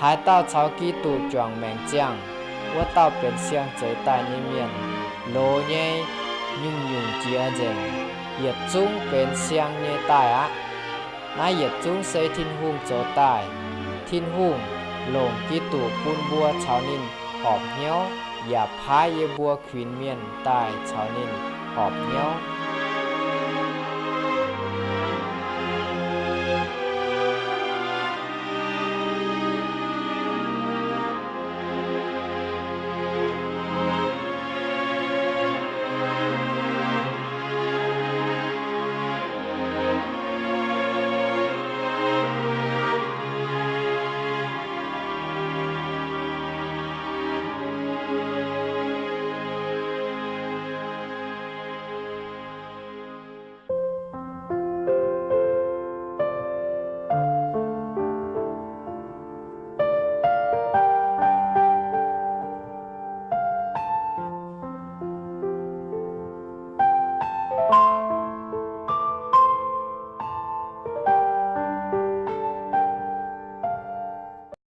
Haaix dauh caux Giduc juangc maengc ziangh, wuov dauh benx siang-zeix daaih nyei mienh. Loz nyei nyungc-nyungc jiex nzengc, yietc zungv benx siang nyei daaih aqv. Naaiv yietc zungv se Tin-Hungh zoux daaih. Tin-Hungh longc Giduc bun mbuo caux ninh horpc hnyouv, yaac paaiv yie mbuo kuinx mienh daaih caux ninh horpc hnyouv.